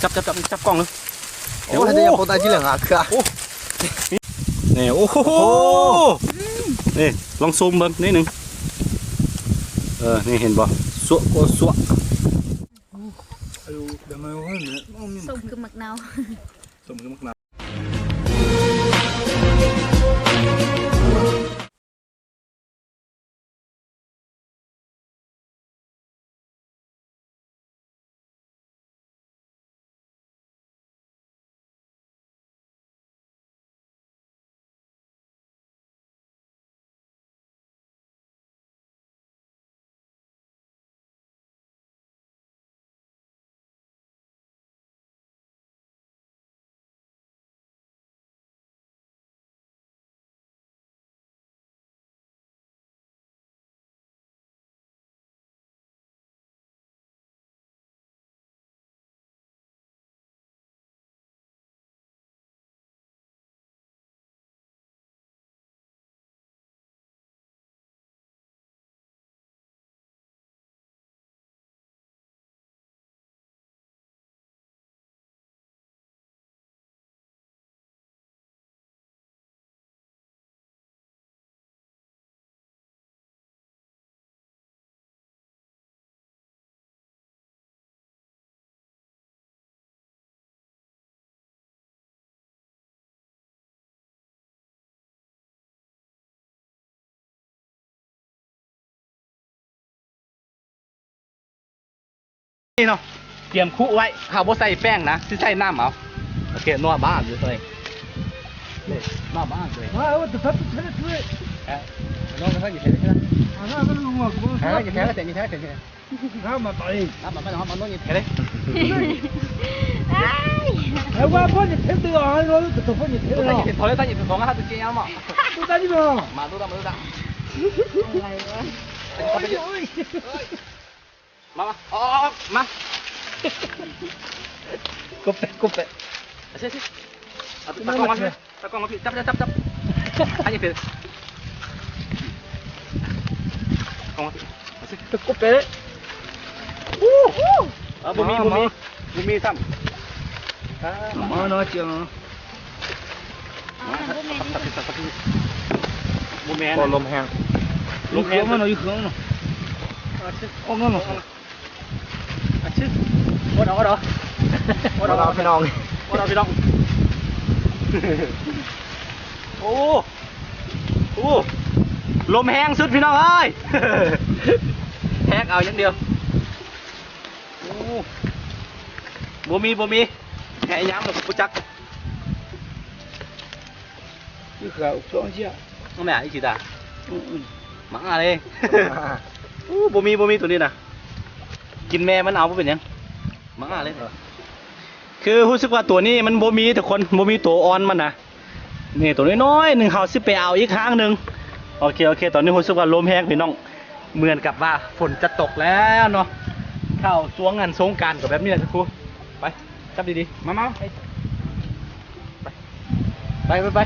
ຈັບ ຈັບ ຈັບ ຈັບກ້ອງເລີຍ. ໂອ້ ໂອ້ ໃຫ້ແຕ່ຢ່າປົກຕາຈີ່ເຫຼືອງຫາເຄືອ. ໂອ້ ນີ້ ໂອ້ໂຫ ໂອ້ ນີ້ ລອງຊູມເບິ່ງນິດໜຶ່ງ. ເອີ ນີ້ເຫັນບໍ່? ສົວະ ໂກສວະ. ສົ້ມຄືໝາກນາວ ສົ້ມຄືໝາກນາວ. ນີ້ເນາະ ກຽມຄຸໄວ້ ເຮົາບໍ່ໃສ່ແປ້ງນະ ຊິໃສ່ນ້ຳເອົາ. ໂອເຄ ນົວບ້ານຢູ່ຕົວເອງ ນົວບ້ານຕົວເອງ. ມາ ມາ ອອກ ມາ ກົບໄປ ກົບໄປ. ເອົາຊິ ເອົາຕາກ້ອງມາ ຕາກ້ອງມາພີ້ ຈັບ ຈັບ ຈັບ ຈັບ ອັນນີ້ຄື ກ້ອງມາພີ້ ເອົາຊິ ກົບໄປເລີຍ. ໂອ້ ເອົາ ບໍ່ມີ ບໍ່ມີ ບໍ່ມີຊ້ຳ. ມາເນາະ ເຈົ້າ ມາ ບໍ່ແມ່ນ ບໍ່ແມ່ນ ບໍ່ ລົມແຮງ ລົມແຮງ ຢູ່ເຄື່ອງມັນເນາະ ຢູ່ເຄື່ອງມັນເນາະ. ອອກນັ້ນເນາະ. ອາຊຶ ໂອດເອົາ ໂອດເອົາ ໂອດເອົາ ໂອດເອົາ ພີ່ນ້ອງ ໂອດເອົາ ພີ່ນ້ອງ. ໂອ້ ໂອ້ ລົມແຮງສຸດພີ່ນ້ອງເອີຍ ແທກເອົາຢ່າງດຽວ. ໂອ້ ບໍ່ມີ ບໍ່ມີ ແຫຍາມແລ້ວກໍບໍ່ຈັກ. ຄືເຂືອອອກສອງເຊຍ ເອົາແມ່ອີກທີຕາ ອືມໆ ມາເລີຍ. ໂອ້ ບໍ່ມີ ບໍ່ມີໂຕນີ້ນະ ກິນແມ່ມັນເອົາ ບໍ່ເປັນຫຍັງ ມາເລີຍ. ເອີ ຄືຮູ້ສຶກວ່າໂຕນີ້ມັນບໍ່ມີທຸກຄົນ ບໍ່ມີໂຕອ່ອນມັນນະ. ນີ້ໂຕນ້ອຍໆໜຶ່ງ ເຮົາຊິໄປເອົາອີກຫ້າງໜຶ່ງ. ໂອເຄ ໂອເຄ ຕອນນີ້ຮູ້ສຶກວ່າລົມແຮງພີ່ນ້ອງ ເໝືອນກັບວ່າຝົນຈະຕົກແລ້ວເນາະ. ເຂົ້າຊ່ວງງານສົງການກໍແບບນີ້ແຫຼະທຸກຄົນ. ໄປ ຈັບດີໆ ມາ ມາ ໄປ ໄປ ໄປ ໄປ.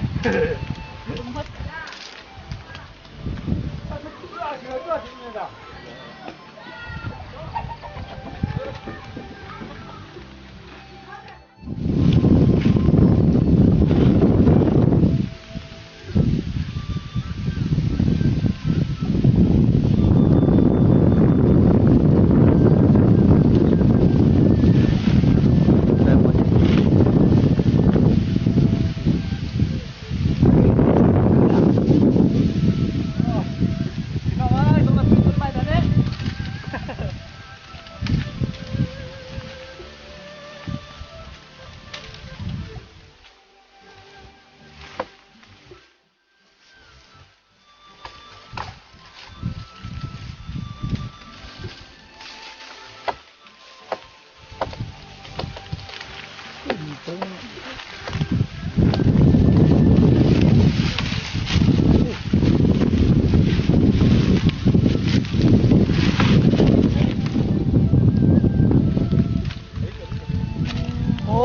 ໂອ້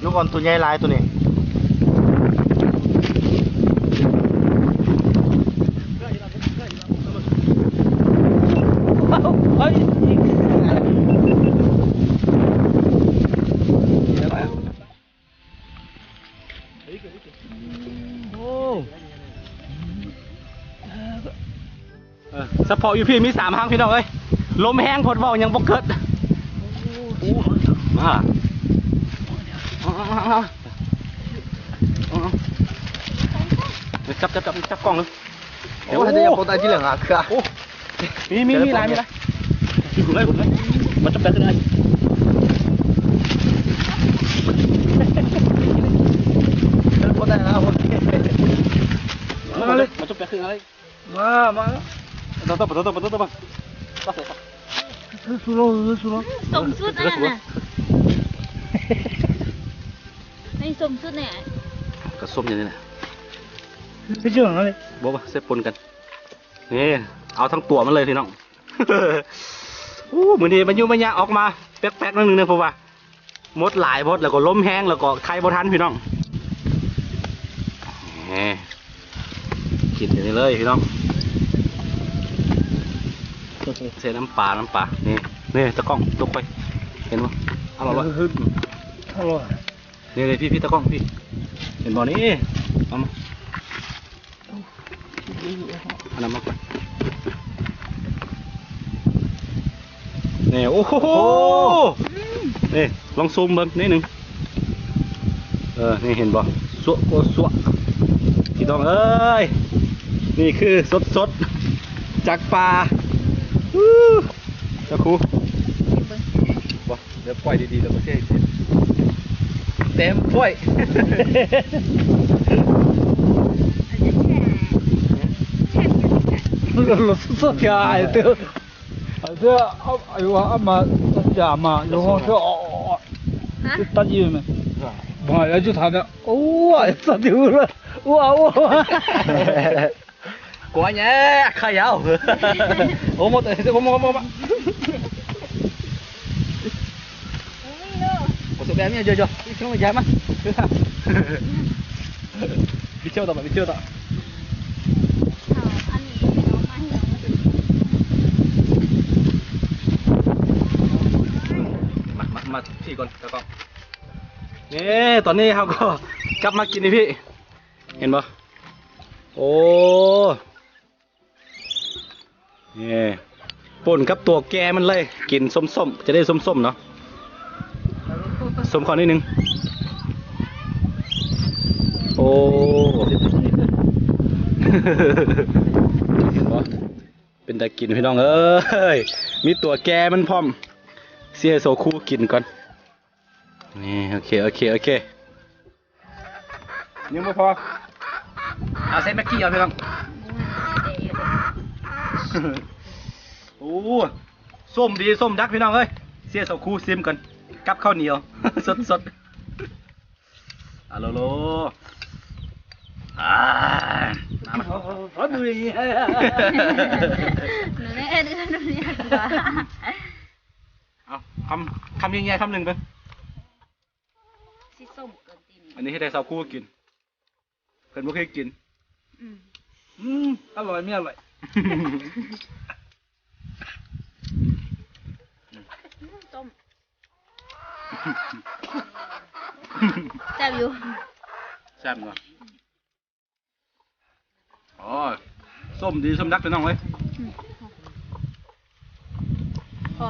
ລູກອ່ອນໂຕໃຫຍ່ຫຼາຍໂຕນີ້. ເຮີ້ຍ ອີກ ສະເພາະຢູ່ພີ້ມີສາມຮັງ ພີ່ນ້ອງເອີຍ. ລົມແຮງໂພດ ເວົ້າຫຍັງບໍ່ເກີດ. ມາ ຈັບ ຈັບ ຈັບ ຈັບກ້ອງເລີຍ. ໂອ້ ໂອ້ ມີ ມີ ມີຫຼາຍ ມີຫຼາຍ. ຂຶ້ນເລີຍ ຂຶ້ນເລີຍ. ມາຈັບແປກຂຶ້ນເລີຍ. ມາເລີຍ ມາຈັບແປກຂຶ້ນເລີຍ. ມາ ມາ. ໂຕ ໂຕ ໂຕ ໂຕ ໂຕ ໂຕ ໂຕ ໂຕ ໂຕ. ສົ້ມສຸດອັນນັ້ນນະ. ໃນສົ້ມສຸດນີ້ ກະສົ້ມຢ່າງນີ້ແຫຼະ. ບໍ່ ບໍ່ ໃສ່ປົນກັນ. ນີ້ ເອົາທັງຕົວມັນເລີຍ ພີ່ນ້ອງ. ໂອ້ ມື້ນີ້ມາຢູ່ມາຍາອອກມາແປັກໆ ໜ້ອຍໜຶ່ງເດີ ເພາະວ່າ ມົດຫຼາຍໂພດ ແລ້ວກໍລົມແຮງ ແລ້ວກໍໄຄບໍ່ທັນ ພີ່ນ້ອງ. ນີ້ ກິນອັນນີ້ເລີຍ ພີ່ນ້ອງ. ໃສ່ນ້ຳປາ ນ້ຳປາ. ນີ້ ນີ້ ຕາກ້ອງ ຕົກໄປ ເຫັນບໍ່? ອະລ່ອຍ ອະລ່ອຍ. ນີ້ ນີ້ ພີ່ ພີ່ ຕາກ້ອງ ພີ່ ເຫັນບໍ່? ນີ້ ເອົາມາ. ອັນນັ້ນມາກ່ອນ. ນີ້ ໂອ້ໂຫ ນີ້ ລອງຊູມເບິ່ງນິດໜຶ່ງ. ເອີ ນີ້ເຫັນບໍ່? ສົວະ ໂອ້ ສົວະ ພີ່ນ້ອງເອີຍ. ນີ້ຄືສົດໆ ຈາກປ່າ. ອູ້ ເຈົ້າຄູ ຊິມເບິ່ງ. ບໍ່ ດຽວປ່ອຍດີໆ ແລ້ວບໍ່ຊິໃຫ້ເສຍ. ແຕ້ມປ່ອຍ ເອົາມາ ຮະ? ຕັດຢູ່ແມ່ນ ບໍ່ໃຫ້ ແລ້ວຈຸຖາມແລ້ວ. ໂອ້ຍ ຕັດຢູ່ລະ ວ້າວ ວ້າວ. ກວາແຍກຂະເຍົາ. ໂອ້ ໝົດ ໂອ້ ໝົດ ໝົດ ໝົດ. ໂອ້ ສະແບບນີ້ເຢີໆ ອີກຊ່ວງຍາມາ. ບິດເຊວຕໍ່ ບິດເຊວຕໍ່. ມາ ມາ ມາທີ່ກ່ອນ ຕາກ້ອງ. ນີ້ ຕອນນີ້ເຮົາກໍກັບມາກິນຢູ່ພີ້ ເຫັນບໍ່? ໂອ້ ນີ້ ປົນກັບຕົວແກ່ມັນເລີຍ ກິນສົ້ມໆ ຈະໄດ້ສົ້ມໆ ເນາະ. ສົ້ມຂໍໜ້ອຍໜຶ່ງ. ໂອ້ ເຫັນບໍ່? ເປັນຕາກິນ ພີ່ນ້ອງເອີຍ ມີຕົວແກ່ມັນພ້ອມ. ຊິໃຫ້ໂຊຄູກິນກ່ອນ. ນີ້ ໂອເຄ ໂອເຄ ໂອເຄ. ຍັງບໍ່ພໍ ເອົາໃສ່ແມັກກີ້ເອົາ ພີ່ນ້ອງ. ໂອ້ ສົ້ມດີ ສົ້ມດັກ ພີ່ນ້ອງເອີຍ. ຊິໃຫ້ໂຊຄູຊິມກ່ອນ ກັບເຂົ້າໜຽວສົດໆ. ອາໂລໂລ ອາ ມາ ມາ. ເອົາ ຄຳ ຄຳໃຫຍ່ໆ ຄຳໜຶ່ງເບິ່ງ. ຊິສົ້ມເກີນຕີນີ້ ອັນນີ້ເຮັດໃຫ້ສາວຄູກິນ ເພິ່ນບໍ່ເຄີຍກິນ. ອືມ ອືມ ອະລ່ອຍ ແມ່ນອະລ່ອຍ. ອືມ ສົ້ມ ແຊບຢູ່ ແຊບເນາະ. ໂອ້ຍ ສົ້ມດີ ສົ້ມດັກ ພີ່ນ້ອງເອີຍ. ອືມ ພໍ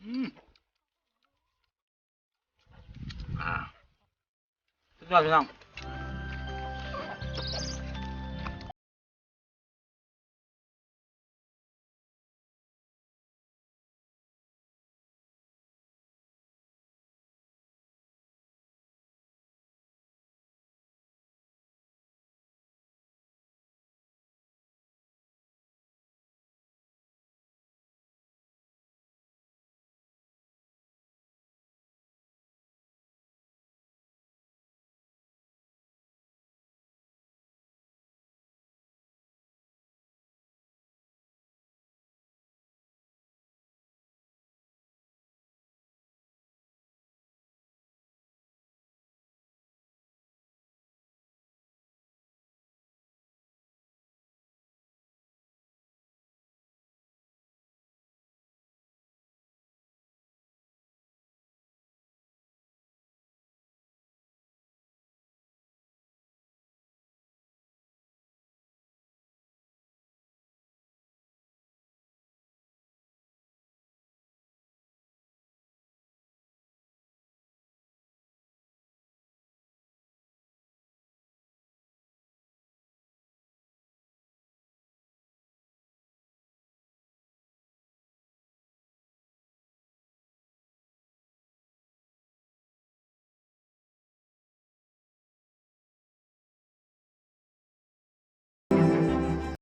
ອືມ. ອ່າ ສຸດຍອດ ພີ່ນ້ອງ.